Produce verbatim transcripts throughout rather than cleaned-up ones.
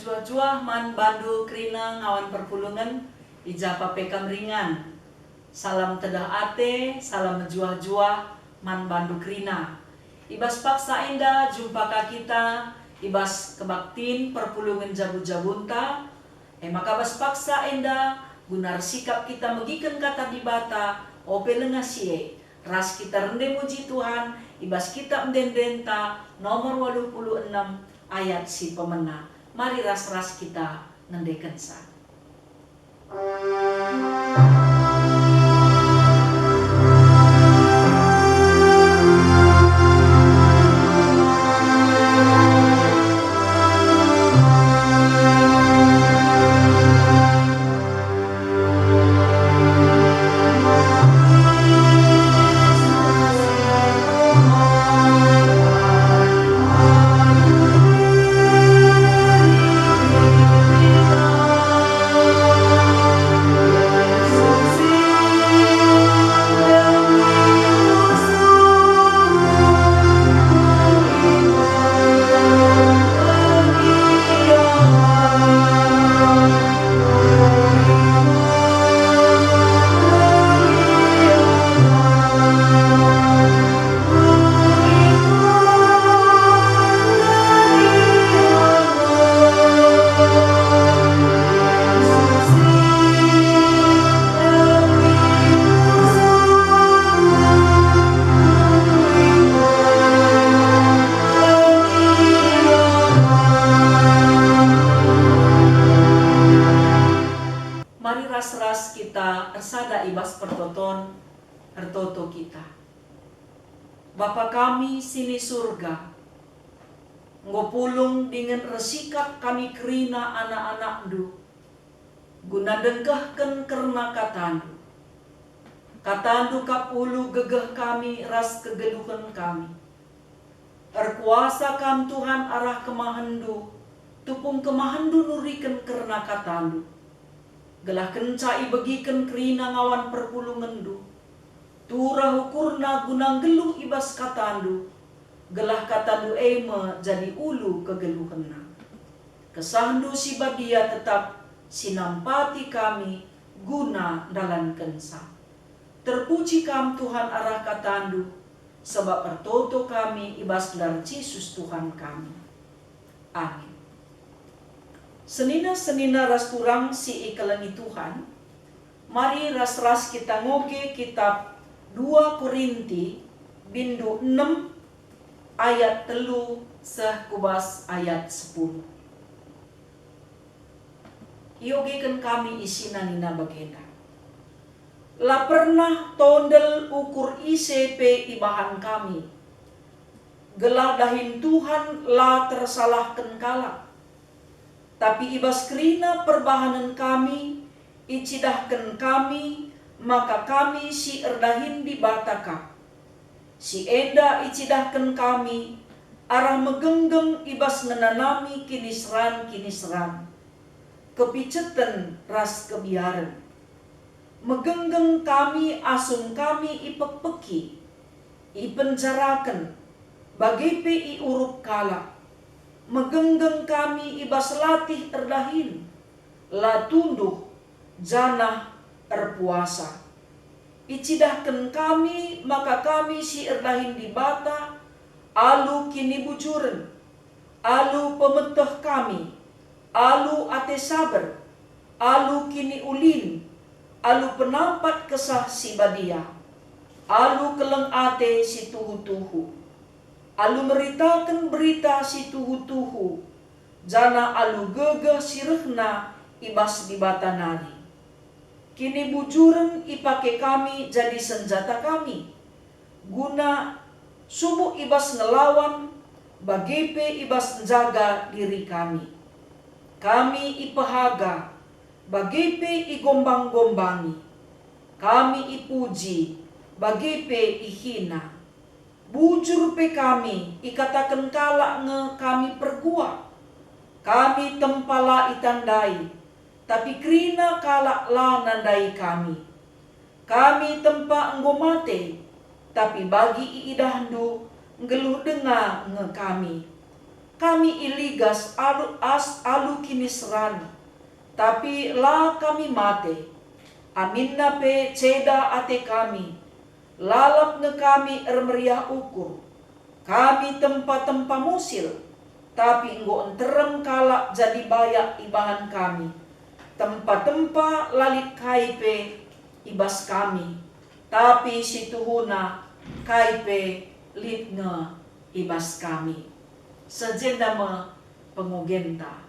Mejuah-juah man bandu kerina ngawan perpulungen, i ja pa pe kam ringan. Salam tedeh ate, salam mejuah-juah man bandu kerina. I bas paksa enda jumpa ka kita i bas kebaktin perpulungen jabu-jabunta, e maka bas paksa enda guna ersikap kita megiken Kata Dibata, ope langa si e, ras kita rende muji Tuhan i bas Kitap Ende-endenta nomor waluh puluh enem ayat si pemena. Mari ras-ras kita ngendekenca. Mari ras-ras kita ersada i bas pertoton, ertoto kita. Bapa kami si ni Surga, enggo pulung dingen ersikap kami kerina anak-anakNdu, guna ndengkehken kerna KataNdu. KataNdu kap ulu gegeh kami ras kegeluhen kami. Erkuasa Kam, Tuhan, arah kemahenNdu, tupung kemahenNdu nuriken kerna KataNdu. Gelah kenca ibegiken kerina ngawan perpulungenNdu, turah ukurna guna nggeluh i bas KataNdu, gelah KataNdu e me jadi ulu kegeluhenna. KesahNdu si Badia tetap si nampati kami guna ndalankenca. Terpuji Kam, Tuhan, arah KataNdu, sabap ertoto kami i bas gelar Jesus Tuhan kami. Amin. Senina-senina ras turang si ikelengi Tuhan, mari ras-ras kita ngoge Kitap dua Korinti, bindu enem, ayat telu seh ku bas ayat sepuluh. Iogeken kami isina nina bagenda, "La pernah tondel ukur ise pe ibahan kami, gelah dahin Tuhan la tersalahken kalak. Tapi i bas kerina perbahanen kami, icidahken kami maka kami si erdahin Dibata kap. Si enda icidahken kami arah megenggeng i bas ngenanami kiniseran-kiniseran, kepiceten ras kebiaren. Megenggeng kami asum kami ipekpeki, ipenjaraken, bage pe iurup kalak. Megenggeng kami i bas latih erdahin, la tunduh, janah erpuasa. Icidahken kami maka kami si erdahin Dibata alu kinibujuren, alu pemeteh kami, alu ate saber, alu kiniulin, alu penampat Kesah Si Badia, alu keleng ate si tuhu-tuhu, alu meritaken berita si tuhu-tuhu, janah alu gegeh si rehna i bas Dibata nari. Kinibujuren ipake kami jadi senjata kami, guna subuk i bas ngelawan, bage pe i bas njaga diri kami. Kami ipehaga, bage pe igombang-gombangi. Kami ipuji, bage pe ihina. Bujur pe kami, ikataken kalak nge kami perguak. Kami tempa la itandai, tapi kerina kalak la nandai kami. Kami tempa enggo mate, tapi bagi iidahndu nggeluh denga nge kami. Kami iligas alu as alu kiniseran, tapi la kami mate. Aminna pe ceda ate kami, lalap nge kami ermeriah ukur. Kami tempa-tempa musil, tapi enggo nterem kalak jadi bayak ibahan kami. Tempa-tempa la lit kai pe i bas kami, tapi situhuna kai pe lit nge i bas kami. Sejenda me pengogenta.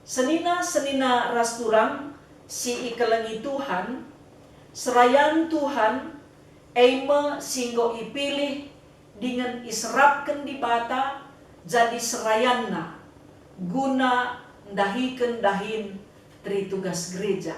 Senina-senina ras turang si ikelengi Tuhan, serayan Tuhan, e me si enggo ipilih dingen iserapken Dibata jadi serayanNa guna ndahiken dahin teritugas gereja.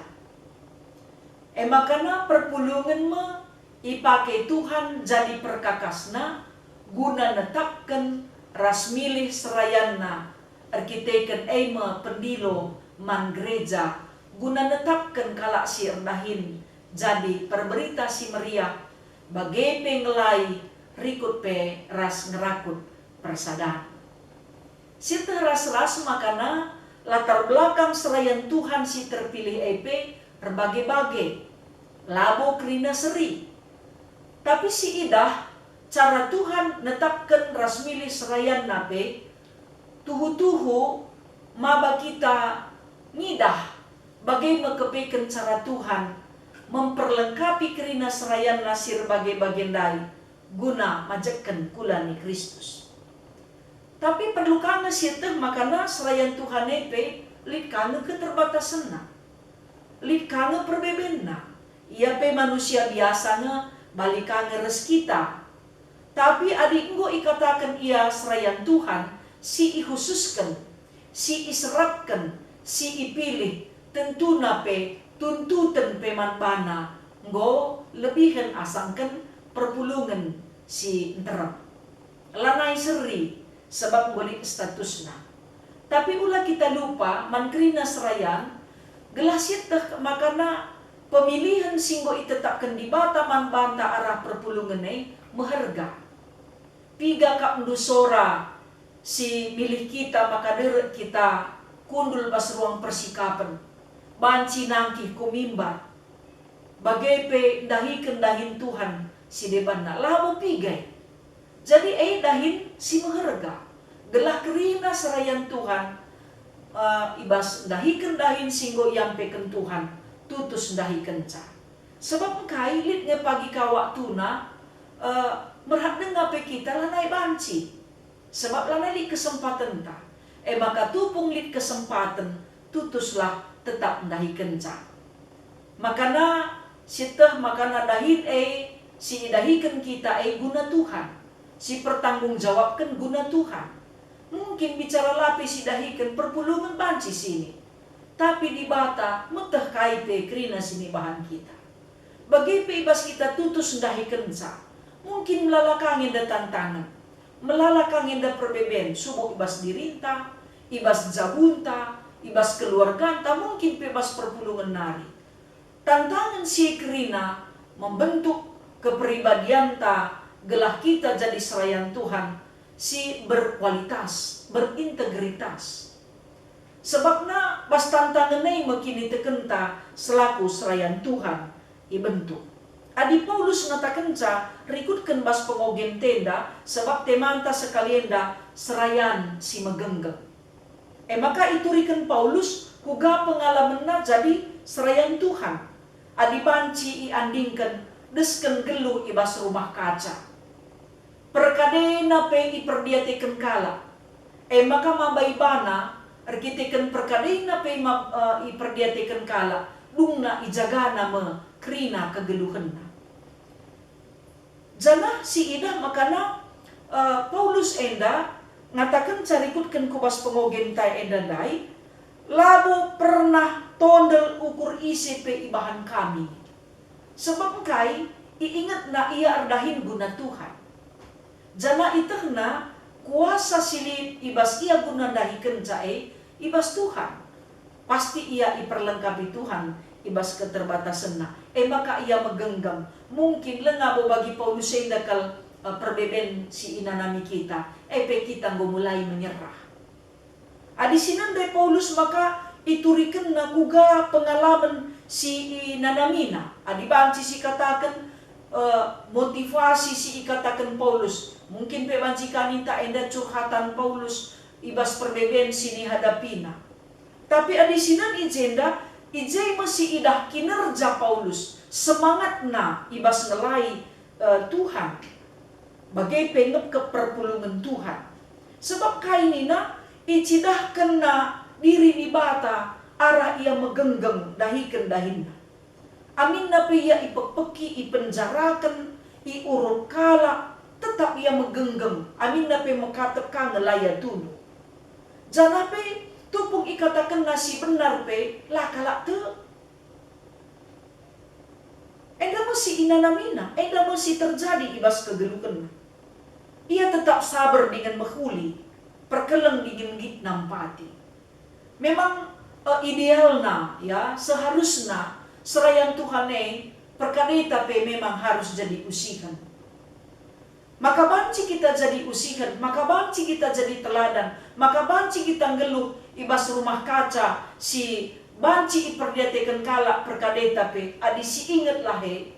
E maka perpulungen me ipake Tuhan jadi perkakasNa guna netapken ras milih serayanNa erkiteken e me pendilo man gereja guna netapken kalak si erdahin jadi perberita si meriah, bage pe ngelai, rikut pe ras ngerakut persadan. Sieteh ras-ras makana latar belakang serayan Tuhan si terpilih e pe erbage-bage, labo kerina seri. Tapi si idah cara Tuhan netapken ras milih serayanNa pe, tuhu-tuhu maba kita ngidah bage me kepeken cara Tuhan memperlengkapi kerina serayanNa si erbage-bage ndai guna majekken kula ni Kristus. Tapi perlu ka nge sieteh makana serayan Tuhan e pe lit ka nge keterbatasenna. Lit ka nge perbebenna. Ia pe manusia biasa nge bali ka nge res kita. Tapi adi enggo ikataken ia serayan Tuhan si ikhususken, si iserapken, si ipilih, tentuna pe tuntuten pe man bana enggo lebihen asangken perpulungen si nterem. Lanai seri, sebab enggo lit statusna. Tapi ula kita lupa man kerina serayan, gelah sieteh makana pemilihen si enggo itetapken Dibata man banta arah perpulungen e meherga. Piga kap ndu sora si milih kita maka derek kita kundul bas ruang persikapen, banci nangkih ku mimbar, bage pe ndahiken dahin Tuhan si debanna, labo piga e. Jadi e dahin si meherga, gelah kerina serayan Tuhan, eh, i bas ndahiken dahin si enggo iampeken Tuhan, tutus ndahikenca. Sebab engkai lit nge pagi ka waktuna, eh, merhat denga pe kita lanai banci. Sebab lanai lit kesempatenta. E maka tupung lit kesempaten, tutuslah tetap ndahikenca. Makana sieteh makana dahin e si idahiken kita e guna Tuhan, si pertanggung jawabken guna Tuhan. Mungkin bicara la pe si idahiken perpulungen banci sini, tapi Dibata meteh kai pe kerina si nibahan kita. Bage pe i bas kita tutus ndahikenca, mungkin melala ka nge enda tantangen, melala ka nge enda perbeben subuk i bas dirinta, i bas jabunta, i bas keluarganta, mungkin pe bas perpulungen nari. Tantangen si kerina membentuk kepribadianta gelah kita jadi serayan Tuhan si berkualitas, berintegritas. Sebabna bas tantangen e me kinitekenta selaku serayan Tuhan ibentuk. Adi Paulus ngatakenca rikutken bas pengogen tenda, sebab temanta sekali enda serayan si megenggeng. E maka ituriken Paulus kuga pengalamenna jadi serayan Tuhan, adi banci iandingken desken geluh i bas rumah kaca. Perkadena pe iperdiateken kalak. E maka maba ibana, erkiteken perkadena pe ma-, e, iperdiateken kalak, dungna ijagana me kerina kegeluhenna. Janah si idah makana, e, Paulus enda ngatakenca rikutken ku bas pengogenta enda ndai, labo pernah tondel ukur ise pe ibahan kami. Sebab engkai? Iingetna ia erdahin guna Tuhan. Janah itehna kuasa si lit i bas ia guna ndahikenca e i bas Tuhan. Pasti ia iperlengkapi Tuhan i bas keterbatasenna. E maka ia megenggam. Mungkin labo bagi Paulus enda kal, perbeben si inanami kita, e pe kita enggo mulai menyerah. Adi si nende Paulus maka iturikenna kuga pengalamen si inanamina. Adi banci sikataken, eh, motivasi si ikataken Paulus, mungkin pe banci ka ninta enda curhatan Paulus i bas perbeben si nihadapina. Tapi adi si nende i jenda, i je me si idah kinerja Paulus, semangatna i bas ngelai, eh, Tuhan, bage pe ngepkep perpulungen Tuhan. Sebab kai nina, icidahkenna diri Dibata arah ia megenggeng dahiken dahinna. Aminna pe ia ipekpeki, ipenjaraken, iurup kalak, tetap ia megenggeng, aminna pe mekatep ka nge la ia tunduh. Janah pe tupung ikatakenna si benar pe la kalak tek. Enda me si inanamina, enda me si terjadi i bas kegeluhenna. Ia tetap saber dingen mehuli, perkeleng dingen nggit nampati. Memang, eh, idealna, ya, seharusna serayan Tuhan e perkadeta pe memang harus jadi usihen. Maka banci kita jadi usihen, maka banci kita jadi teladan, maka banci kita nggeluh i bas rumah kaca si banci iperdiateken kalak perkadeta pe, adi si ingetlah e,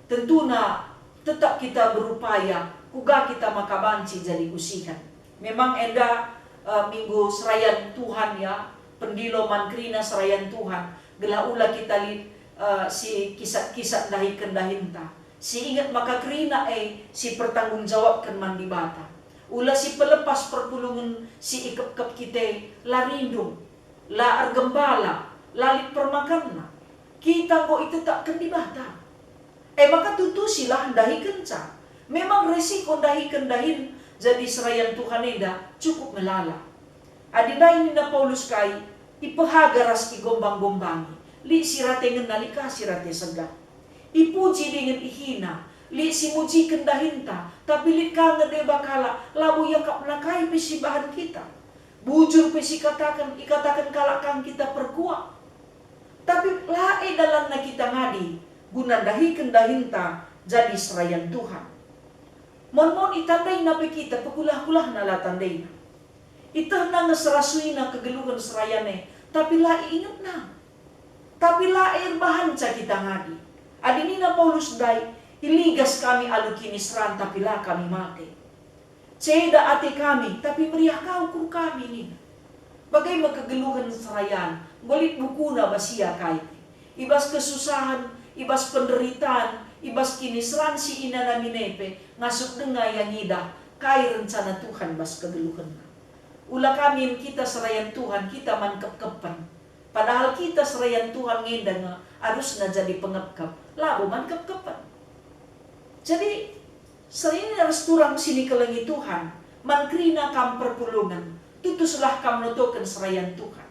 tentuna tetap kita berupaya kuga kita maka banci jadi usihen. Memang enda, eh, minggu serayan Tuhan, ya, pendilo man kerina serayan Tuhan, gelah ula kita lit, eh, si kisat-kisat ndahiken dahinta. Si inget maka kerina e si pertanggungjawabken man Dibata. Ula si pelepas perpulungen si ikepkep kita e, la rindung, la ergembala, la lit permakanna. Kita enggo itetapken Dibata. E maka tutusilah ndahikenca. Memang resiko ndahiken dahin jadi serayan Tuhan enda cukup ngelala. Adi ndai nina Paulus kai, ipehaga ras igombang-gombangi, lit si rate ngena, lit ka si rate segah. Ipuji dingen ihina, lit si mujiken dahinta, tapi lit ka nge deba kalak, labo iakapna kai pe si bahan kita. Bujur pe sikataken, ikataken kalak kam kita perkuah. Tapi la e dalanna kita ngadi, guna ndahiken dahinta jadi serayan Tuhan. Mon-mon itandaina pe kita, pekulah-kulahna la tandaina. Itehna nge serasuina kegeluhen serayan e, tapi la iingetna. Tapi la e erbahanca kita ngadi. Adi nina Paulus ndai, "Iligas kami alu kiniseran, tapi la kami mate. Ceda ate kami, tapi meriah ka ukur kami," nina. Bage me kegeluhen serayan, enggo lit bukuna bas ia kai pe. I bas kesusahen, i bas penderitaan, i bas kiniseran si inanamina e pe, ngasup denga ia ngidah kai rencana Tuhan bas kegeluhenna. Ula ka min kita serayan Tuhan, kita man kepkepen. Padahal kita serayan Tuhan ngenda nge arusna jadi pengepkep, labo man kepkepen. Jadi, sering ras turang si nikelengi Tuhan, man kerina kam perpulungen, tutuslah kam notoken serayan Tuhan.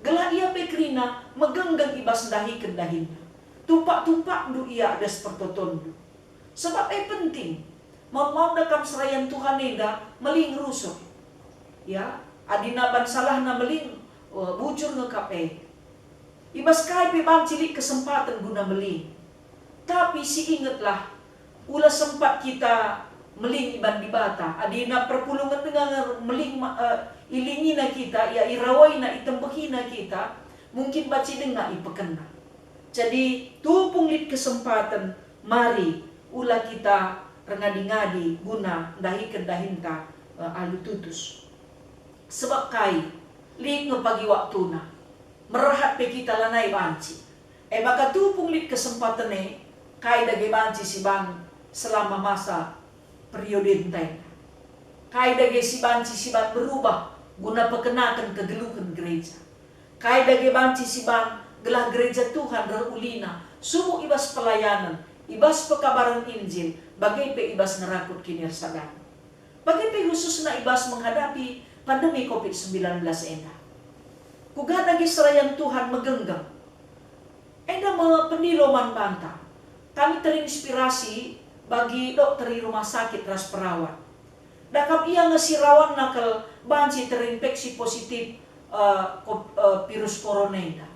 Gelah ia pe kerina megenggeng i bas ndahiken dahinna. Tumpak-tumpakndu ia ras pertotonndu. Sebab e penting, maun-maunda kam serayan Tuhan enda meling rusur. Ya, adi naban salahna meling, eh, bujur nge kap e. I bas kai pe banci lit kesempaten guna meling. Tapi si ingetlah, ula sempat kita meling iban Dibata. Adina perpulungen denga nge meling ma-, eh, ilingina kita, ia irawaina, itembehina kita, mungkin banci denga ipekenna. Jadi, tupung lit kesempaten, mari ula kita erngadi-ngadi guna ndahiken dahinta, eh, alu tutus. Sebab kai? Lit nge pagi waktuna. Merehat pe kita lanai banci. E maka tupung lit kesempaten e, kai dage banci siban selama masa periodenta enda? Kai dage si banci siban berubah guna pekenaken kegeluhen gereja? Kai dage banci siban gelah gereja Tuhan reh ulina, subuk i bas pelayanen, i bas pekabaren Injil, bage pe i bas ngerakut kinirsadan? Bage pe khususna i bas menghadapi pandemi covid sembilan belas enda. Kuga dage serayan Tuhan megenggeng? Enda me pendilo man banta. Kami terinspirasi bagi dokter i rumah sakit ras perawat. Dakap ia nge si rawanna kal banci terinfeksi positif, eh, ko-, eh, virus corona enda.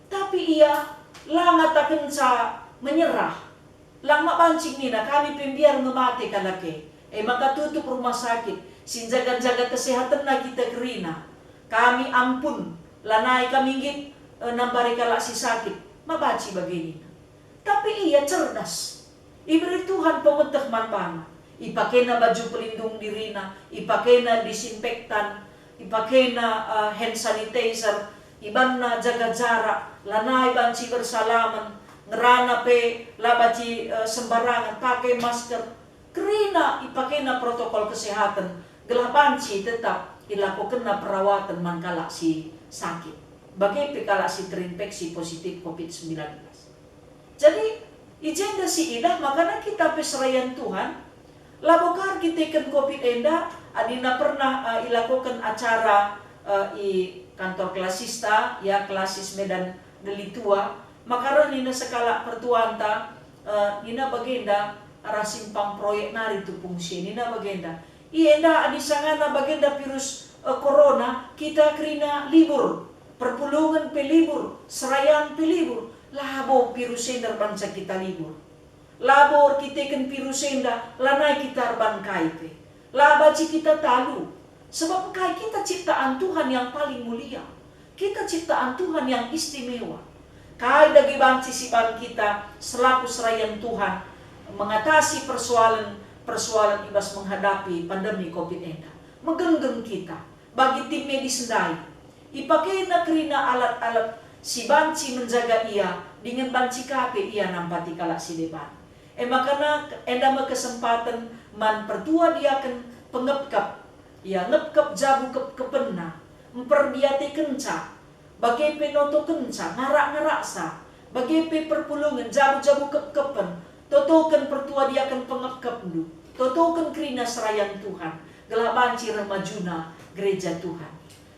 Tapi ia la ngatakenca menyerah. Lang mak banci nina, "Kami pe mbiar nge mate kalak e." E maka tutup rumah sakit, si njaga-njaga kesehatenna kita kerina. Kami ampun, lanai kami nggit, e, nambari kalak si sakit. Ma banci bage nina. Tapi ia cerdas. Ibere Tuhan pemeteh man bana. Ipakena baju pelindung dirina, ipakena disinfektan, ipakena, eh, hand sanitizer, ibanna jaga jarak, lanai banci bersalamen, ngerana pe la banci, eh, sembarangen, pake masker. Kerina ipakena protokol kesehatan, gelah banci tetap ilakokenna perawaten man kalak si sakit. Bage pe kalak si terinfeksi positif covid sembilan belas. Jadi, i jenda si idah makana kita pe serayan Tuhan, labo ka erkiteken covid enda, adina pernah, eh, ilakoken acara, eh, i kantor Klasista, ya, Klasis Medan Deli Tua, maka reh nina sekalak pertuanta, eh, nina bagenda arah simpang proyek nari tupung si, nina bagenda, "Ia enda adi sangana bagenda virus, eh, corona, kita kerina libur, perpulungen pe libur, serayan pe libur, labo virus enda erbanca kita libur. Labo erkiteken virus enda, lanai kita erban kai pe. La banci kita talu. Sebab kai? Kita ciptaan Tuhan yang paling mulia. Kita ciptaan Tuhan yang istimewa. Kai dage banci siban kita selaku serayan Tuhan mengatasi persoalan-persoalan i bas menghadapi pandemi covid enda? Megenggeng kita. Bagi tim medis ndai, ipakena kerina alat-alat si banci menjaga ia, dingen banci ka pe ia nampati kalak si deban. E makana enda me kesempaten man pertua diaken pengepkep, ia ngepkep jabu kepkepenna, mperdiatekenca, bage pe notokenca, ngarak-ngaraksa, bage pe perpulungen, jabu-jabu kepkepen, totoken pertua diaken pengepkepndu, totoken kerina serayan Tuhan, gelah banci reh majuna gereja Tuhan.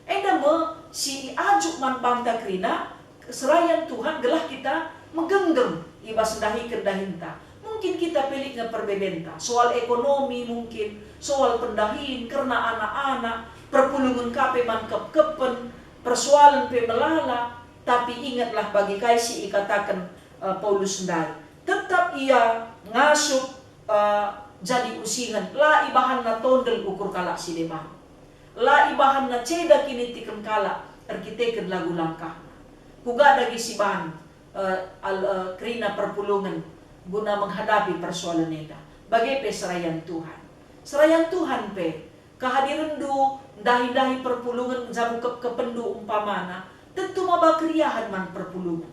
Enda me si iajuk man banta kerina serayan Tuhan gelah kita megenggeng i bas ndahiken dahinta. Mungkin kita pe lit nge perbebenta, soal ekonomi mungkin, soal pendahin, kerna anak-anak, perpulungen ka pe man kepkepen, persoalen pe melala, tapi ingetlah bagi kai si ikataken, eh, Paulus ndai. Tetap ia ngasup, eh, jadi usingen, la ibahanna tondel ukur kalak si deban. La ibahanna ceda kinitiken kalak erkiteken lagu langkahna. Kuga dage siban, eh, al-, eh, kerina perpulungen guna menghadapi persoalen enda. Bage pe serayan Tuhan. Serayan Tuhan pe, kehadirenndu ndahi-ndahi perpulungen jabu kepkepenndu umpamana, tentu maba keriahen man perpulungen.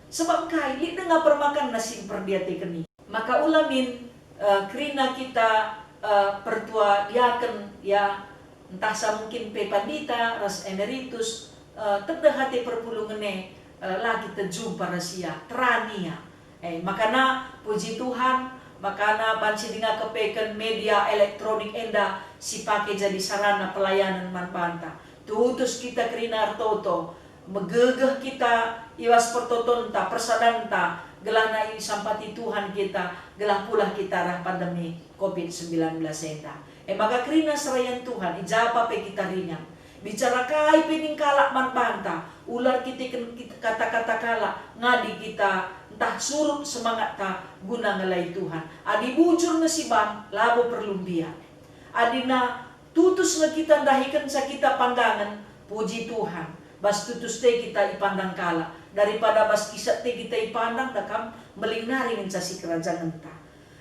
Sebab kai? Lit denga permakanna si mperdiateken i. Maka ula min, eh, kerina kita, eh, pertua diaken, ya, ntahsa mungkin pe pandita ras emeritus, eh, tedeh ate perpulungen e, eh, la kita jumpa ras ia, teran ia. Eh, makana puji Tuhan, makana banci denga kepeken media elektronik enda si pake jadi sarana pelayanen man banta. Tutus kita kerina ertoto, megegeh kita i bas pertotonta, persadanta, gelahna isampati Tuhan kita, gelah pulah kita arah pandemi covid sembilan belas enda. E maka kerina serayan Tuhan, i ja pa pe kita ringan. Bicara kai pe ning kalak man banta, ula erkiteken kit-, kata-kata kalak, ngadi kita ntah surut semangatta guna ngelai Tuhan. Adi bujur nge siban, labo perlu mbiar. Adina tutus nge kita ndahikenca kita pandangen, puji Tuhan, bas tutus te kita ipandang kalak, daripada bas kiset te kita ipandang, da kam meling nari ngenca sikerajanenta.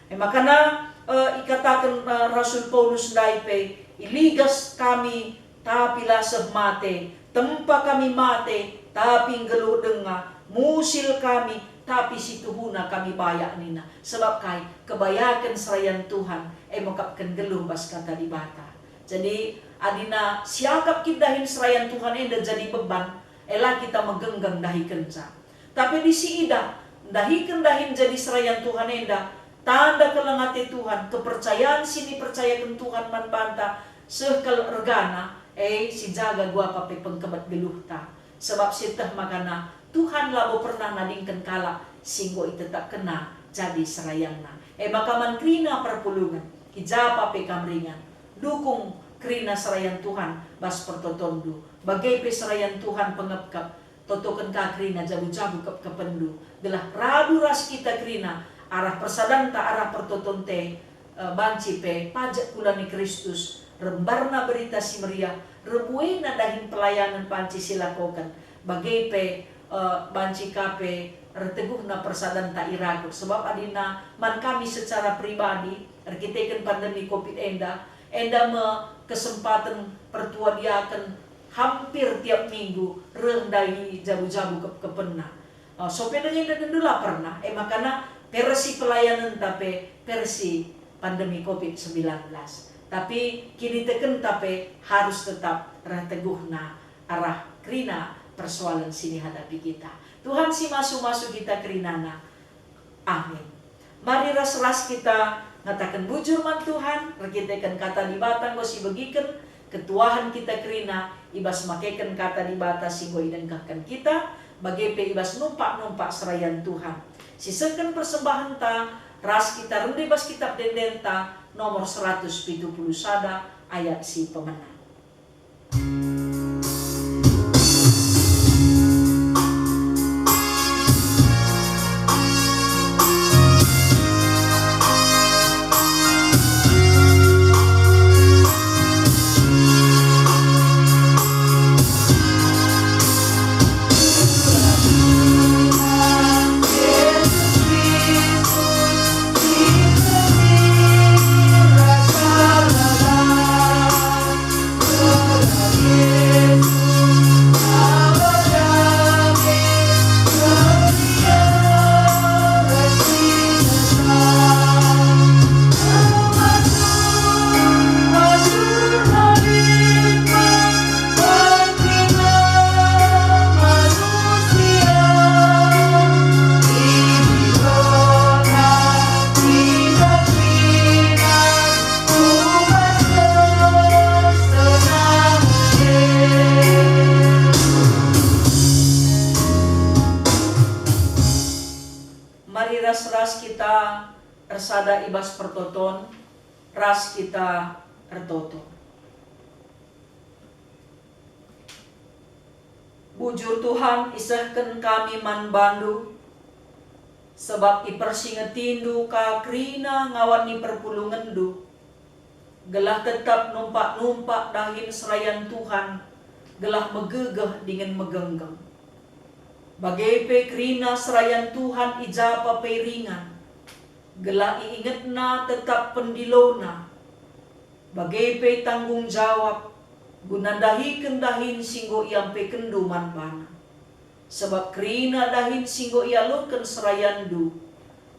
E makana, eh, ikataken, eh, Rasul Paulus ndai pe, "Iligas kami, tapi la seh mate, tempa kami mate, tapi nggeluh denga, musil kami, tapi situhuna kami bayak," nina. Sebab kai? Kebayaken serayan Tuhan, e mekapken nggeluh bas Kata Dibata. Jadi, adina siakap kin dahin serayan Tuhan enda jadi beban, e la kita megenggeng ndahikenca. Tapi adi siidah, ndahiken dahin jadi serayan Tuhan enda, tanda keleng ate Tuhan, kepercayan si nipercayaken Tuhan man banta, seh kal ergana, e, sijaga guapa pe pengkebet geluhta. Sebab sieteh makana Tuhan labo pernah nadingken kalak si enggo itetapkenNa jadi serayanNa. E maka man kerina perpulungen, i ja pa pe kam ringan, dukung kerina serayan Tuhan bas pertotonndu, bage pe serayan Tuhan pengepkep, totoken ka kerina jabu-jabu kepkepenndu, gelah radu ras kita kerina Arah persadanta, arah pertotonta, e, banci pe pajek kula ni Kristus, rembarna Berita Si Meriah, rebuena dahin pelayanen banci silakoken, bage pe, e, banci ka pe erteguhna persadanta i raguk. Sebab adina man kami secara pribadi, erkiteken pandemi covid enda, enda me kesempaten pertua diaken hampir tiap minggu reh ndai jabu-jabu kep-kepenna. Eh, so pe nengenda dendu la pernah, e makana versi pelayanenta pe versi pandemi covid sembilan belas. Tapi kinitekenta pe harus tetap reh teguhna arah kerina persoalen si ihadapi kita. Tuhan si masu-masu kita kerinana. Amin. Mari ras-ras kita ngataken bujur man Tuhan, erkiteken Kata Dibata enggo sibegiken, ketuahen kita kerina i bas makeken Kata Dibata si enggo idengkehken kita, bage pe i bas numpak-numpak serayan Tuhan. Sisehken persembahenta, ras kita rende bas Kitap Ende-Endenta nomor seratus pitu puluh sada ayat si pemena. Mari ras-ras kita ersada i bas pertoton, ras kita ertoto. Bujur Tuhan, isehken kami man bandu, sebab ipersingetindu ka kerina ngawan ni perpulungenndu, gelah tetap numpak-numpak dahin serayan Tuhan, gelah megegeh dingen megenggeng. Bage pe kerina serayan Tuhan i ja pe ringan, gelah iingetna tetap pendilona, bage pe tanggung jawab guna ndahiken dahin si enggo iampekenndu man bana. Sebab kerina dahin si enggo ialoken serayanndu,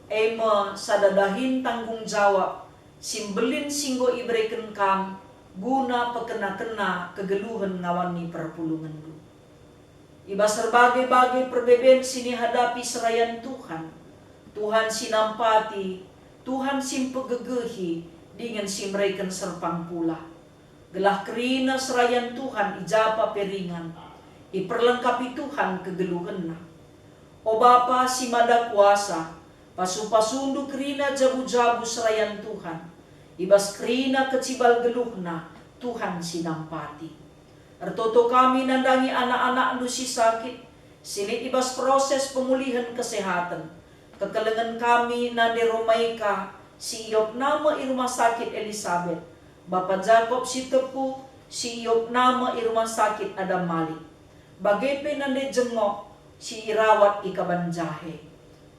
e me sada dahin tanggung jawab si mbelin si enggo ibereken kam guna pekena-kena kegeluhen ngawan ni perpulungenndu. I bas erbage-bage perbeben si ihadapi serayan Tuhan, Tuhan si nampati, Tuhan si mpegegehi, dingen si mereken serpang pulah. Gelah kerina serayan Tuhan i ja pe ringan, iperlengkapi Tuhan kegeluhenna. O Bapa si Mada Kuasa, pasu-pasundu kerina jabu-jabu serayan Tuhan, i bas kerina kecibal geluhna Tuhan si nampati. Ertoto kami nandangi anak-anakndu si sakit, si lit i bas proses pemulihen kesehaten. Kekelengen kami nande Romaika, si iopna me i Rumah Sakit Elisabet, Bapa Jakob si tepu, si iopna me i Rumah Sakit Adam Malik, bage pe nande Jengok, si irawat i Kabanjahe.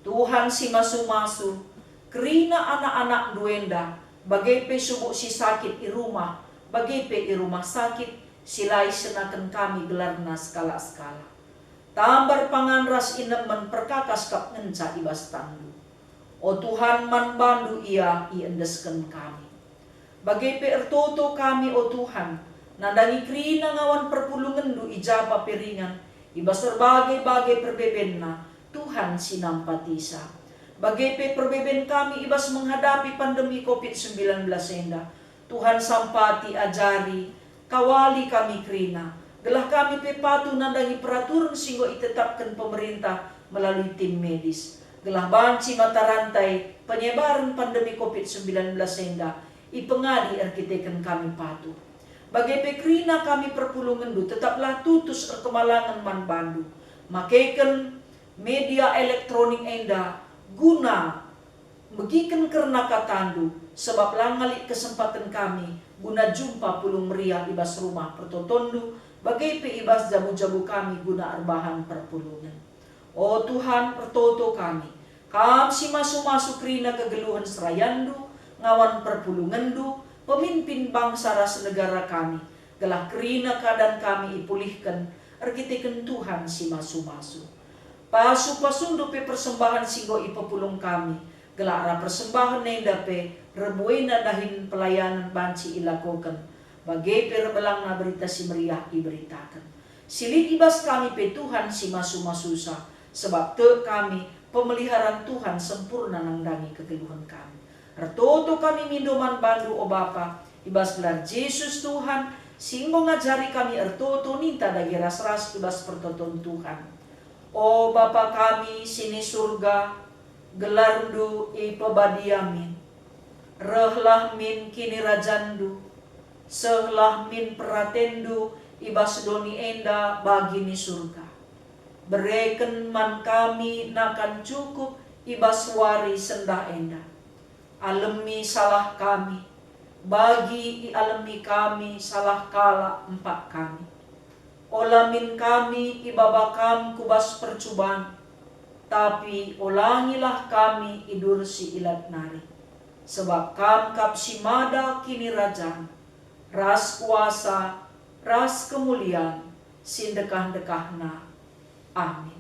Tuhan si masu-masu, kerina anak-anakndu enda, bage pe subuk si sakit i rumah, bage pe i rumah sakit, si la isenaken kami gelarna sekalak-sekalak. Tambar pangan ras inemen perkakas kap ngenca i bas tandu. O Tuhan, man bandu ia iendesken kami. Bage pe ertoto kami, o Tuhan, nandangi kerina ngawan perpulungenndu i ja pe ringan, i bas erbage-bage perbebenna, Tuhan si nampatisa. Bage pe perbeben kami i bas menghadapi pandemi covid sembilan belas enda, Tuhan sampati, ajari, kawali kami kerina, gelah kami pe patuh nandangi peraturen si enggo itetapken pemerintah melalui tim medis, gelah banci mata rantai penyebaren pandemi covid sembilan belas enda ipengadi erkiteken kami patuh. Bage pe kerina kami perpulungenndu tetaplah tutus erkemalangen man bandu, makeken media elektronik enda guna megiken kerna kataNdu, sebab la ngalik kesempaten kami guna jumpa pulung meriah i bas rumah pertotonndu, bage pe i bas jabu-jabu kami guna erbahan perpulungen. O Tuhan, ertoto kami, Kam si masu-masu kerina kegeluhen serayanNdu, ngawan perpulungenNdu, pemimpin bangsa ras negara kami, gelah kerina keadan kami ipulihken erkiteken Tuhan si masu-masu. Pasu-pasuNdu pe persembahen si enggo ipepulung kami, gelah arah persembahen enda pe erbuena dahin pelayanen banci ilakoken, bage pe erbelangna Berita Si Meriah iberitaken. Si lit i bas kami pe Tuhan si masu-masusa, sebab tek kami pemeliharan Tuhan sempurna nandangi kegeluhen kami. Ertoto kami mindo man bandu, o Bapa, i bas gelar Jesus Tuhan, si enggo ngajari kami ertoto ninta dage ras-ras i bas pertoton Tuhan. O Bapa kami si ni Surga, gelarNdu ipebadia min. Rehlah min kinirajanNdu, sehlah min peratenNdu i bas doni enda bagi ni Surga. Bereken man kami nakan cukup i bas wari sendah enda. Alemi salah kami, bagi ialemi kami salah kalak empak kami. Ola min kami ibaba Kam ku bas percuban, tapi olangilah kami i bas si ilat nari. Sebab Kam kap si mada kinirajan, ras kuasa, ras kemulian, si ndekah-ndekahna. Amin.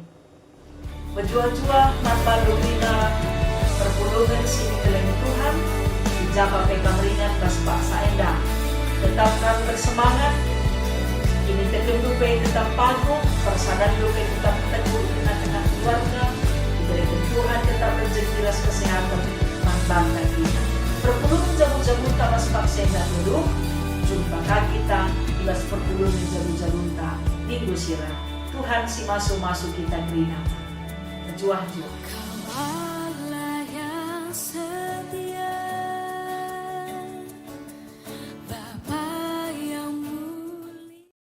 Mejuah-juah man bandu kerina perpulungen si nikeleng Tuhan, i ja pe kam ringan bas paksa enda. Tetap kam bersemangat, kinitekenndu pe tetap paguh, persadanndu pe tetap teguh i tengah-tengah keluarga, ibereken Tuhan tetap rejeki ras kesehatan man banta kerina. Perpulungen jabu-jabunta bas paksa enda dulu, jumpa ka kita i bas perpulungen jabu-jabunta minggu si reh. Tuhan si masu-masu kita kerina. Mejuah-juah.